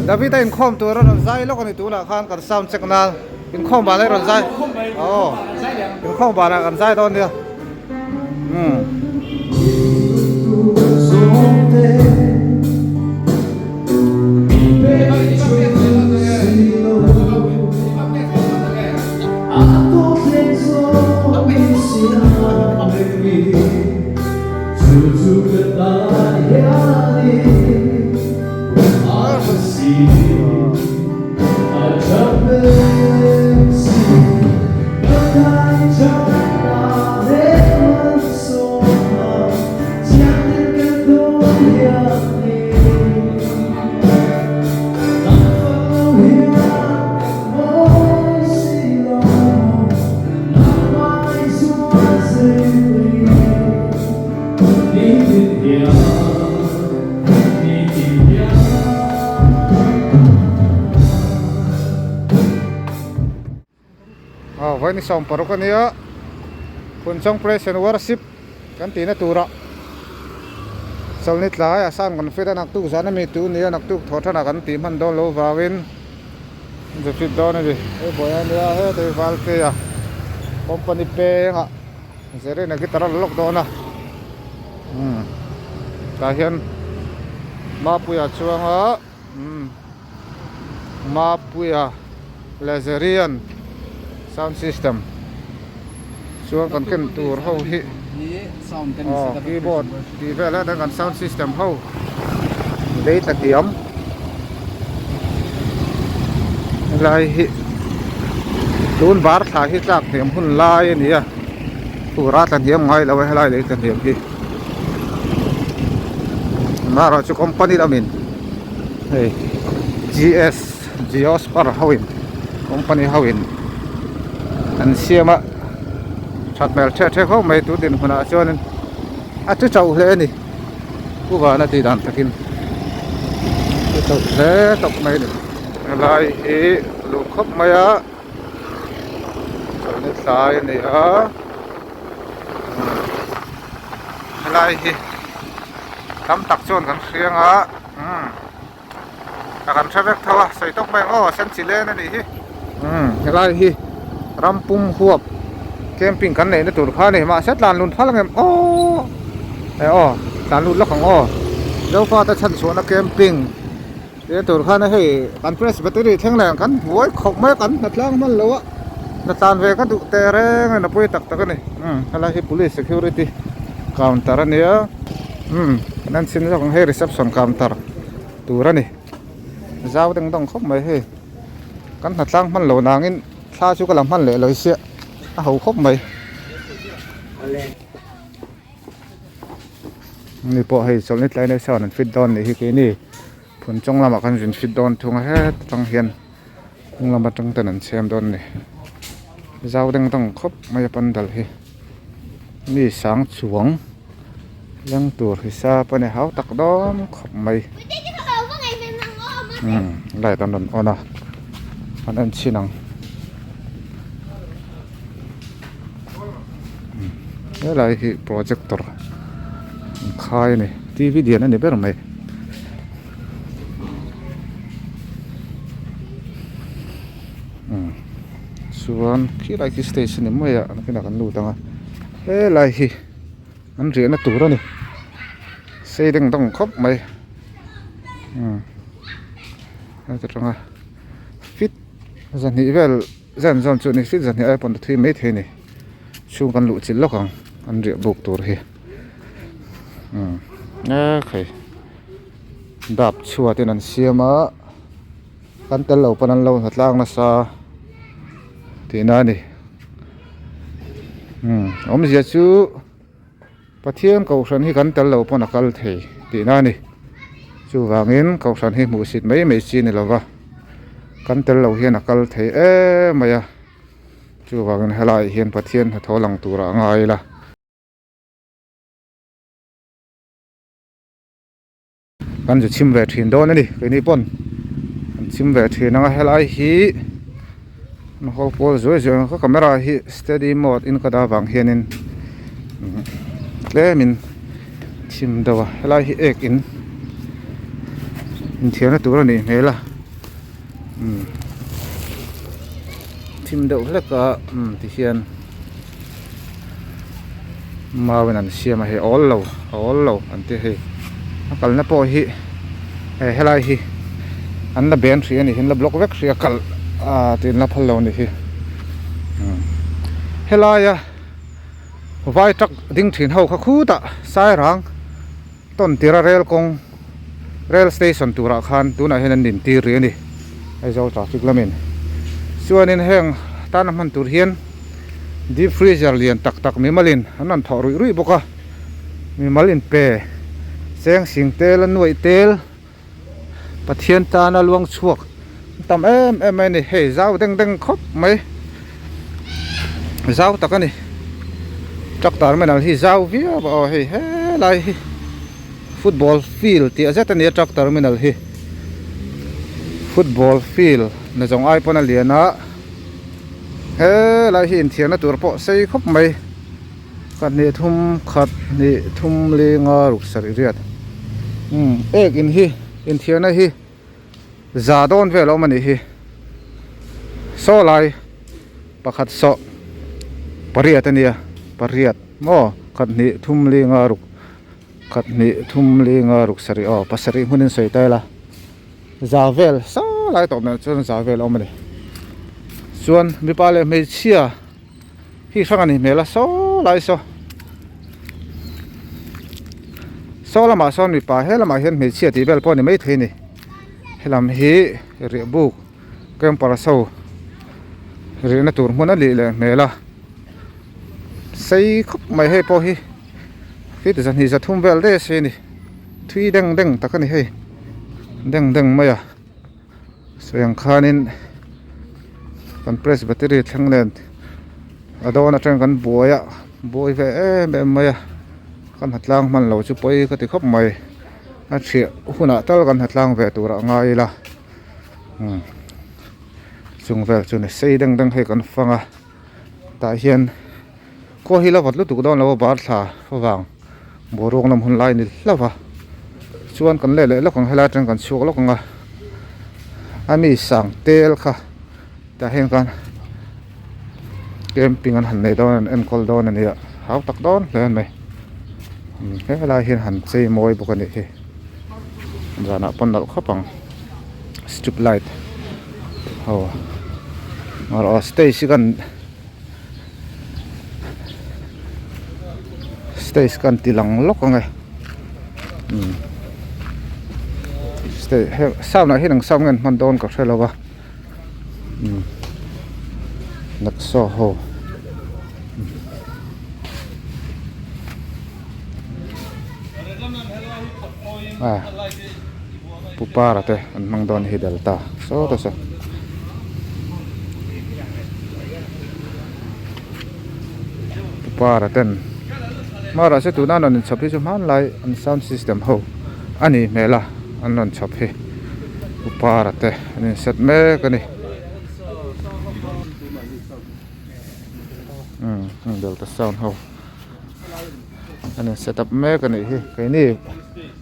David a inkhawm tur a rawn zai lawk a ni tunah khan kan sound check nan inkhawm banah i rawn zai aw inkhawm banah kan zai dawn nia umm. Aw vawiin 16 a nia Phunchawng Praise and Worship kan tihna turah chawlhni tlai a sound kan fit a naktuk zan ami tu nia naktuk thaw thanah kan tih hman dawn lo vangin zu fit dawn a ni hei buai a nia hetah hi Valtea company pengah Zerina guitar a la lawk dawn a umm tah hian Mapuia chuanga umm Mapuia leh Zerian sound system chuan kan ken tur ho hi aw keyboard tih vel a kan sound system ho lei tla hniam helai hi tun bar thla hi tlak hniam hun lai a ni a tura tla hniam ngai lo a helai lei tla hniam hi amaherawhchu company lamin hei G_S Geospar ho in company ho in an siam a that hmel ṭhek ṭhek ho mai tun dinhmunah chuanin a chu chauh hle a ni. Pu Vana tih dan takin a chauh hle tawp mai a ni helai hi luh khawp mai a chawlhni tlai a ni a helai hi tam tak chuan kan hriang a umm a kan hre vek tho a sawi tawk mai ang aw sen chi len a nih hi umm helai hi ram pum huap camping kan neihna tur kha a ni mahse tlan lun phal ang em aw eh aw tlan lut lawk ang aw zofate chhan chhuahna camping tih tur khan a hei kan presbytery thleng leh kan buai khawp mai a kan hna tlang hman lo a hna tlan ve ka duh teh reng a ni pawi tak tak a ni umm helai hi police security counter a nia umm kan en chhin zawk ang hei reception counter tur a ni zau deng dawng khawp mai hei kan hna tlang hman lo nangin thla chu ka la hman leh lo siah a ho khawp mai ni pawh hei chawlhni tlai nasa an fit dawn nih hi keini phunchawng lamah khan zin fit dawn thung a heta tang hian hnung lam atang ten an chhem dawn a ni zau deng dawng khawp mai a pandal hi mi sang chuang leng tur hisap a ni hau tak dawn khawp mai umm light an rawn on a an en chhin ang helai hi projector an khai a ni t v lian a ni ber mai umm chuan khilai khi stage a ni mai a nakinah kan lut ang a helai hi an riahna tur a ni sei deng dawng khawp mai umm heta tanga fit zahnih vel zan zawn chu ni fit zahnih aia pawn ta thui maithei a ni chhung kan luh chilh lawk ang an riah buk tur hi umm e khai dap chhuat in an siam a kan tel lo pawn an lo hna tlang nasa tihna a ni umm awmzia chu Pathian kohhran hi kan tel lo pawn a kal thei tihna a ni. Chuvangin kohhran hi hmuhsit mai mai chi a ni lova, kan tel lo hian a kal thei em mai a. Chuvangin helaiah hian Pathian hnathawh lang turah a ngai ila. Kan zu chhim ve thin dawn a ni keini pawn kan chhim ve thin ang a helai hi an hawl kual zuai zuai ang ka camera hi steady mode in ka dah vang hianin tlemin chhim deuh a helai hi ek in inthiarna tur a nih hmel a. Umm thim deuh hlek a umm ti hian mau in an siam a hei a awl lo a awl lo an ti hei a kalna pawh hi hei helai hi an la ben hrih a ni hi an la block vek hrih a kal ah tih an la phal lo a ni hi umm helaia vai truck ding thin ho kha khutah sairang tawn tira rel kawng rel station turah khan tunah hian an intir rih a ni Aizawl traffic lamin chuanin heng tana hman tur hian deep freezer lian tak tak mimalin an rawn thawh ruih ruih bawk a mimal inpe cheng sing tel a nuaih tel Pathian tana luang chhuak tam em em mai a ni hei zau deng deng khawp mai zau tak a ni truck terminal hi zau viau a aw hei helai hi football field tih a zet a ni a truck terminal hi football field na zawng ai pawn a lian a helai hi inthiarna tur pawh sei khawp mai. Khat hnih thum khat hnih thum li nga ruk sarih riat umm ek in hi inthiarna hi za dawn vel a awm a nih hi saw lai pakhat sawh pariat a nia pariat maw khat hnih thum li nga ruk khat hnih thum li nga ruk sarih aw pasarih hmunin sawi ta ila za vel saw lai tawp nen chuan za vel a awm a ni chuan mipa leh hmeichhia. Hi hrang a ni hmel a saw lai saw saw lamah sawn mipa he lamah hian hmeichhia tih vel pawh a ni maithei a ni helam hi riahbuk camper so rihna tur hmun a nih leh hmel a sei khawp mai hei pawh hi feet zahnih zathum vel daih a sei a ni thui deng deng tak a ni hei deng deng mai a. Sawi ang khanin kan presbytery thleng nen a dawn atang kan buai a buai ve em em mai a kan ha tlang hman lo chu pawi ka ti khawp mai a thiah hunah tal kan ha tlang ve tur ah ngai ila umm chung vel chu ni sei deng deng hei kan fang a tah hian khaw hi la vat lutuk dawn lo a bar thla avang boruak lam hun lai ni hlauh va chuan kan leh leh lawk ang helai atang kan chhuak lawk ang a a mi sang tel kha tah hian khan camping an han nei dawn an enkawl dawn a nia hau tak dawn hle mai helai hian han chei mawi bawk a nih hi zanah pawn nalh khawp ang strip light aw aw stage hi kan. Stage kan ti lang lawk ang e umm stage heng sound ah hian eng sound nge an hman dawn ka hre lo a umm nexo ho ah pu para te an hmang dawn hi delta saw ta saw. Para ten hmarah se tuna an rawn inchhawp hi chu hmanlai an sound system ho a nih hmel a an rawn chhawp hi pu para te an in set mek a ni umm delta sound ho an in set up mek a nih hi keini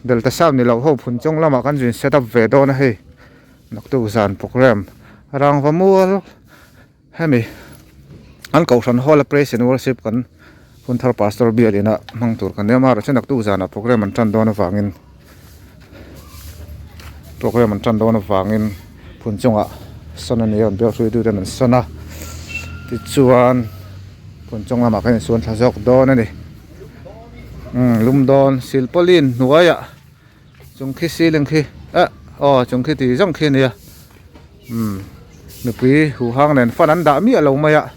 delta sound ni lo ho phun chung lamah kan zu in set up ve dawn a hei naktuk zan program rangva mual. Hemi an kohhran hall a praise and worship kan hun thar pastor bial ina hmang tur kan nia amaherawhchu naktuk zanah program an tan dawn avangin program an tan dawn avangin phun chungah sawn a ni a an bial hruaitu ten an sawn a tichuan phun chung lamah khan insuan thla zawk dawn a ni umm lum dawn silpauline hnuaiah chung khi ceiling khi eh aw chung khi tih zawng khi a nia umm mipui huhang nen fan an dah miah lo mai a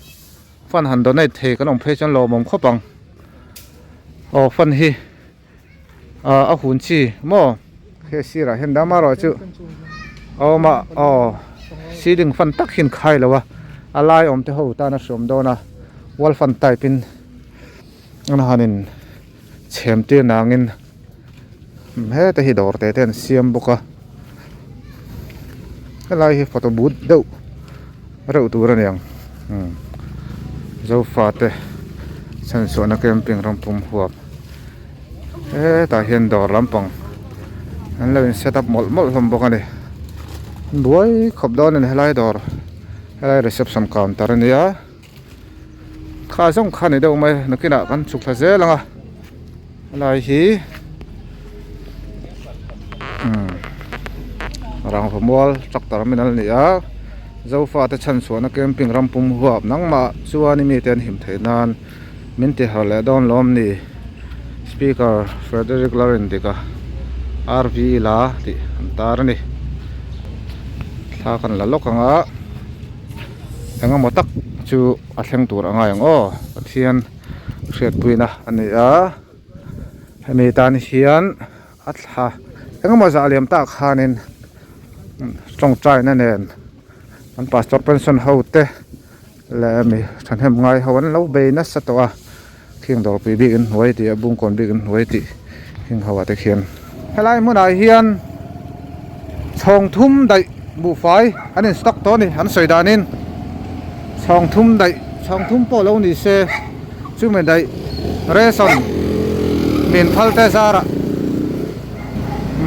fan han donate thei kan awm phei chuan lawmawm khawp ang aw fan hi ah a hun chi maw he sirah hian dam erawh chu a awm a aw ceiling fan tak hi an khai lo a a lai awm te ho tan a hreawm dawn a wall fan type in an han in chhem tir nangin heta hi dawr te te an siam bawk a helai hi photo booth deuh reuh tur a ni ang umm zofa te chhanchhuahna camping rampum huap hetah hian dawr lampang an lo in set up mawlh mawlh hlawm bawk a ni. Buai khawp dawn a ni helai dawr helai reception counter a nia kha zawng kha ni deuh mai nakinah kan chhuk thla zel ang a helai hi umm rangva mual tractor terminal a ni a zofa te chhanchhuahna camping ram pum huap nangmah chuan i mite an him theih nan min ti harh leh dawn lawm ni speaker Frederick Lalrindika RV la tih an tar a ni thla kan la lawk ang a eng emaw tak chu a thleng tur a ngai ang aw Pathian hriatpuina a ni a hemi tan hian a thla eng emaw zah liam tak khanin tawngtaina nen an pastor pension ho te. Leh mi thahnem ngai ho an lo bei nasa tawh a khing dawrpui bik in hnuai tih a bungkawn bik in hnuai tih khing ho ah te khian helai hmunah hian chhawng thum daih buhfai an in stock tawh a ni an sawi danin chhawng thum daih chhawng thum pawh lo ni se chumi daih ration min phal te zarah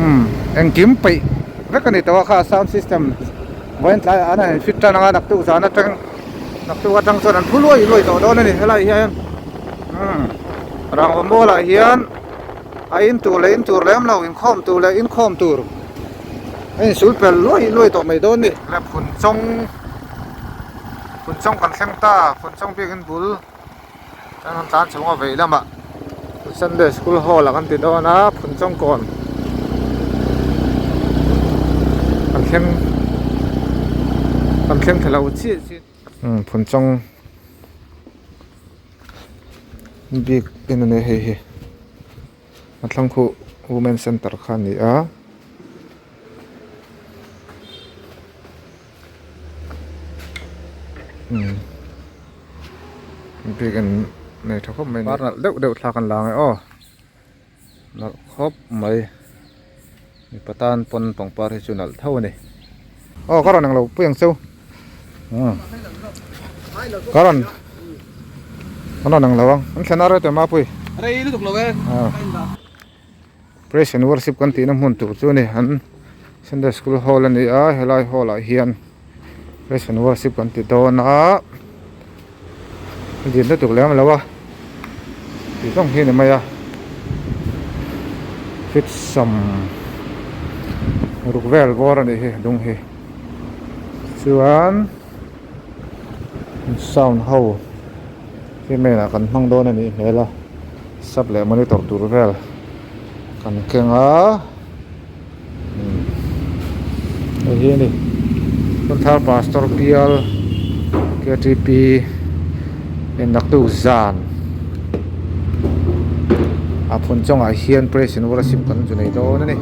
umm engkim peih vek a ni tawh a kha sound system. Vawiin tlaiah an han fit tan anga naktuk zan atang naktuk atang chuan an thu luai luai tawh dawn a ni helai hian umm rangva mual ah hian a in tur leh in tur lem lo inkhawm tur leh inkhawm tur a insul pel luai luai tawh mai dawn a ni. Le phunchawng phunchawng kan thleng ta phunchawng biakin bul chuan kan tlan chhung a vei lamah Sunday school hall ah kan ti dawn a Phunchawng kawn kan thleng kan thleng thla lo chiah chiah umm Phunchawng bik en a nia hei hi a thlang khuh women center kha a ni a. Bik an nei tha khawp mai par nalh deuh deuh thlak an la ang e aw nalh khawp mai mipa tan pawn pangpar hi chu nalh tho a ni aw ka rawn englo pui ang cheu ka rawn ka rawn englo ang an thlen a rei teh mapui rei lutuk lo e Praise and worship kan tihna hmun tur chu a ni an Sunday school hall a ni a helai hall ah hian praise and worship kan ti dawn a dil lutuk lem lo a tih zawng hi a ni mai a fit sam ruk vel bawr a nih hi a dung hi chuan sound ho hi main ah kan hmang dawn a nih hmel a. Sub leh monitor tur vel kan keng a umm hei hi a ni Hunthar Pastor bial ktp innaktu zan a phun chungah hian praise and worship kan zu nei dawn a ni.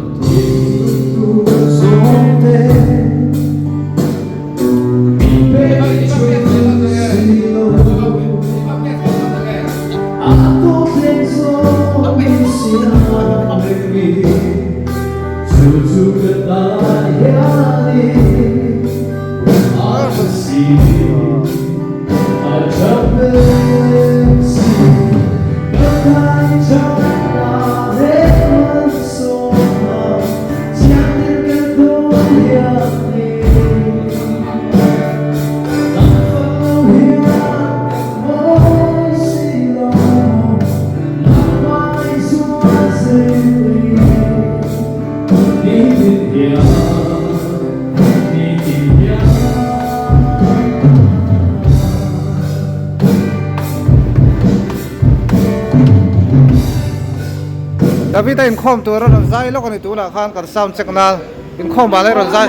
David a inkhawm tur a rawn zai lawk a ni tunah khan kan sound check nan inkhawm banah a rawn zai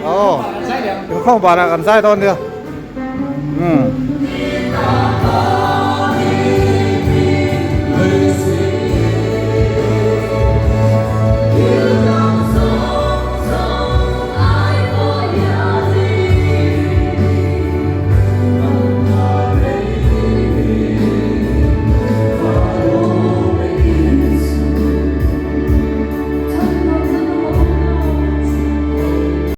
aw inkhawm banah kan zai dawn nia umm.